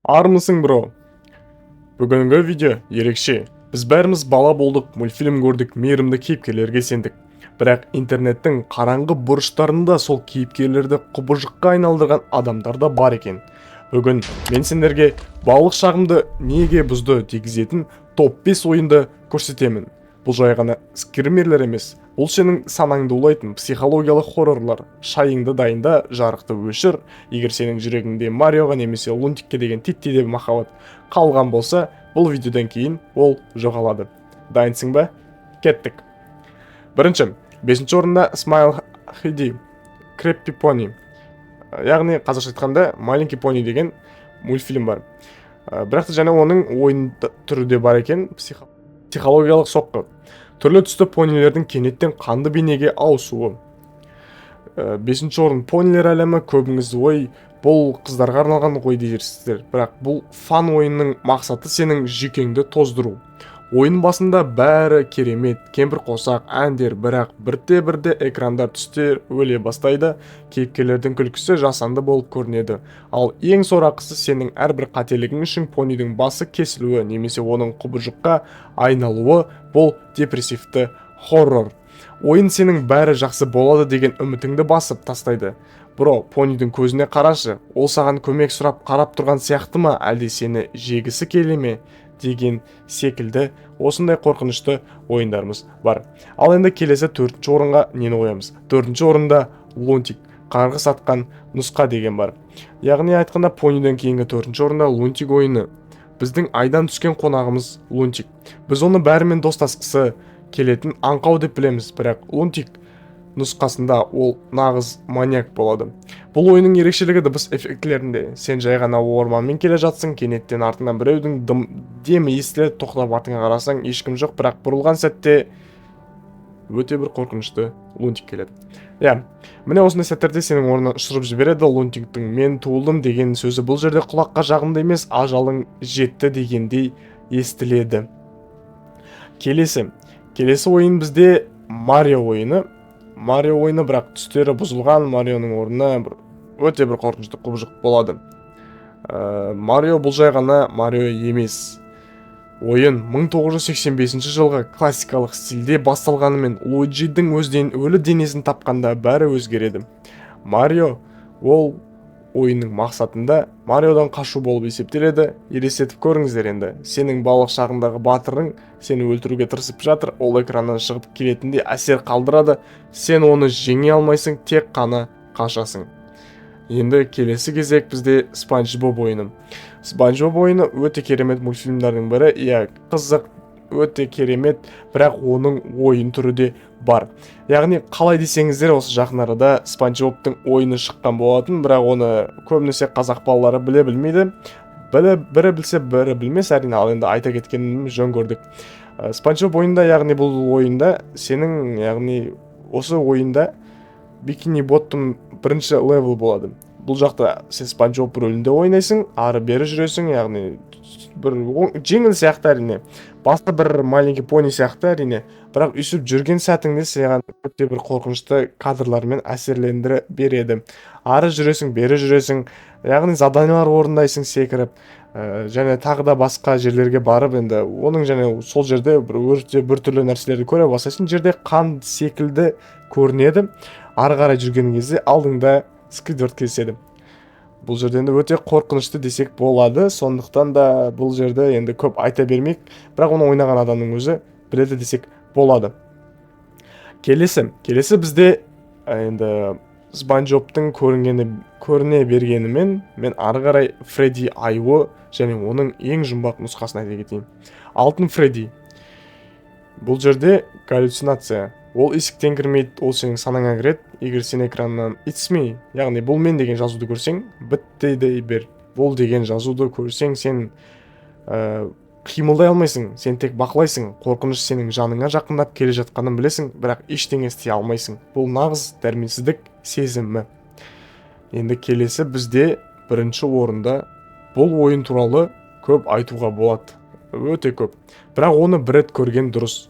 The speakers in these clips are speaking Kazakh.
Армысың, бро! Бүгінгі видео ерекше. Біз бәріміз бала болдық, мультфильм көрдік, мейірімді кейіпкерлерге сендік. Бірақ интернеттің қараңғы бұрыштарында сол кейіпкерлерді құбыжыққа айналдырған адамдар да бар екен. Бүгін мен сендерге балалық шағымды неге бұзды дегізетін топ 5 ойынды көрсетемін. Бұл жай ғана скримерлер емес, бұл сенің санаңды улайтын психологиялық хоррорлар. Шайыңды дайында, жарықты өшір. Егер сенің жүрегіңде Мариоға немесе Лунтикке деген титтей де махаббат қалған болса, бұл видеодан кейін ол жоғалады. Дайынсың ба? Кеттік. Бірінші, бесінші орында Smile HD Creepy Pony. Яғни қазақша айтқанда, Маленький пони деген мультфильм бар. Бірақ та және оның ойын түрі де бар екен. Психологиялық соққы. Түрлі түсті понилердің кенеттен қанды бейнеге ауысуы. Бесінші орын, понилер әлемі. Көбіңіз «Ой, бұл қыздарға арналған ғой» дейсіздер, бірақ бұл фан ойынның мақсаты — сенің жүйкеңді тоздыру. Ойын басында бәрі керемет: кемпір қосақ, әндер. Бірақ бірте бірте экранда түстер өле бастайды, кейіпкерлердің күлкісі жасанды болып көрінеді. Ал ең сорақысы — сенің әрбір қателігің үшін понидің басы кесілуі немесе оның құбыжыққа айналуы. Бұл депрессивті хоррор. Ойын сенің бәрі жақсы болады деген үмітіңді басып тастайды. Бро, понидің көзіне қарашы, ол саған көмек сұрап қарап тұрған сияқты ма, әлде сені жегісі келе ме деген секілді осындай қорқынышты ойындарымыз бар. Ал енді келесі төртінші орынға нені қоямыз? Төртінші орында Лунтик қарғыс атқан нұсқа деген бар. Яғни айтқанда, пониден кейінгі төртінші орында Лунтик ойыны. Біздің айдан түскен қонағымыз Лунтик. Біз оны бәрімен достасқысы келетін аңқау деп білеміз, бірақ Лунтик нұсқасында ол нағыз маньяк болады. Бұл ойынның ерекшелігі дыбыс эффектілерінде. Сен жай ғана орманмен келе жатсың, кенеттен артыңнан біреудің демі естіледі. Тоқтап артыңа қарасаң, ешкім жоқ, бірақ бұрылған сәтте өте бір қорқынышты Лунтик келеді. Иә, міне, осындай сәттерде сенің орнынан ұшырып жібереді. Лунтиктің «Мен туылдым» деген сөзі бұл жерде құлаққа жағымды емес, ажалың жетті дегендей естіледі. Келесі ойын бізде Марио ойыны. Марио ойыны, бірақ түстері бұзылған Марионың орнына бір өте бір қорқынышты құбыжық болады. Марио бұл жай ғана Марио емес. Ойын 1985 жылғы классикалық стильде басталғанымен, Луиджидің өлі денесін тапқанда бәрі өзгереді. Марио ол ойынның мақсатында Мариодан қашу болып есептеледі. Елестетіп көріңіздер енді: сенің балалық шағыңдағы батырың сені өлтіруге тырысып жатыр, ол экраннан шығып келетіндей әсер қалдырады. Сен оны жеңе алмайсың, тек қана қашасың. Енді келесі кезек бізде Спанч Боб ойыны. Спанч Боб ойыны өте керемет мультфильмдердің бірі, иә, қызық, өте керемет, бірақ оның ойын түрі де бар. Яғни қалай десеңіздер, осы жақын арада Спанч Бобтың ойыны шыққан болатын, бірақ оны көбінесе қазақ балалары біле білмейді. Бірі білсе, бірі білмес, әрине. Ал енді айта кеткенін жөн көрдік. Спанч Боб ойында, яғни бұл ойында сенің, яғни осы ойында Бикини Боттың бірінші левел болады. Бұл жақта сен Спанч Боб рөлінде ойнайсың, ары бері жүресің, яғни бір жеңіл сияқты, әрине, басқа бір Маленький пони сияқты, әрине. Бірақ өйстіп жүрген сәтіңде саған өте бір қорқынышты кадрлармен әсерлендіре береді. Ары жүресің, бері жүресің, яғни заданиялар орындайсың секіріп, және тағы да басқа жерлерге барып, енді оның және сол жерде бір өте біртүрлі нәрселерді көре бастайсың. Жерде қан секілді көрінеді. Ары қарай жүрген кезде алдыңда Сквидвард кездеседі. Бұл жерде енді өте қорқынышты десек болады, сондықтан да бұл жерде енді көп айта бермейік, бірақ оны ойнаған адамның өзі біледі десек болады. Келесі бізде енді Спанч Бобтың көрінгені көріне бергенімен, мен ары қарай Фредди аюы және оның ең жұмбақ нұсқасын айта кетейін. Алтын Фредди. Бұл жерде галлюцинация. Ол есіктен кірмейді, ол сенің санаңа кіреді. Егер сен экраннан «It's me», яғни «Бұл мен» деген жазуды көрсең, бітті дей бер. Бұл деген жазуды көрсең, сен қимылдай алмайсың, сен тек бақылайсың. Қорқыныш сенің жаныңа жақындап келе жатқанын білесің, бірақ ештеңе істей алмайсың. Бұл нағыз дәрменсіздік сезімі. Енді келесі бізде бірінші орында. Бұл ойын туралы көп айтуға болады, өте көп, бірақ оны бір рет көрген дұрыс.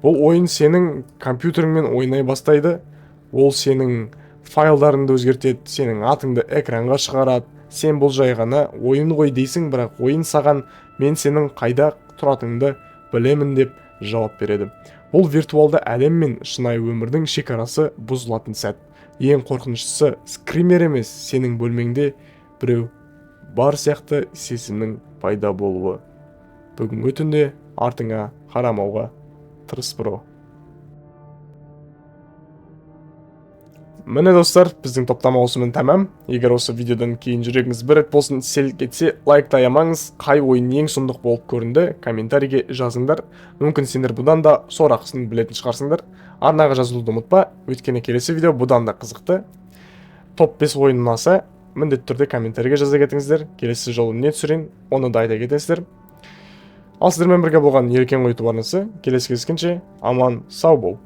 Бұл ойын сенің компьютеріңмен ойнай бастайды. Ол сенің файлдарыңды өзгертеді, сенің атыңды экранға шығарады. Сен бұл жай ғана ойын ғой дейсің, бірақ ойын саған «Мен сенің қайда тұратыныңды білемін» деп жауап береді. Бұл виртуалды әлем мен шынайы өмірдің шекарасы бұзылатын сәт. Ең қорқыныштысы скример емес, сенің бөлмеңде біреу бар сияқты сезімнің пайда болуы. Бүгінгі түнде артыңа қарамауға тырыс, бро. Міне, достар, біздің топтама осымен тәмам. Егер осы видеодан кейін жүрегіңіз бір рет болсын селк етсе, лайкты аямаңыз. Қай ойын ең сұмдық болып көрінді, комментарийге жазыңдар. Мүмкін, сендер бұдан да сорақысын білетін шығарсыңдар. Арнаға жазылуды ұмытпа, өйткені келесі видео бұдан да қызықты. Топ 5 ойын ұнаса, міндетті түрде комментарийге жаза кетіңіздер. Келесі жолы не түсірейін, оны да айта кетесіздер. Ал сіздермен бірге болған Еркен ғой YouTube арнасы. Келесі кездескенше, аман сау бол.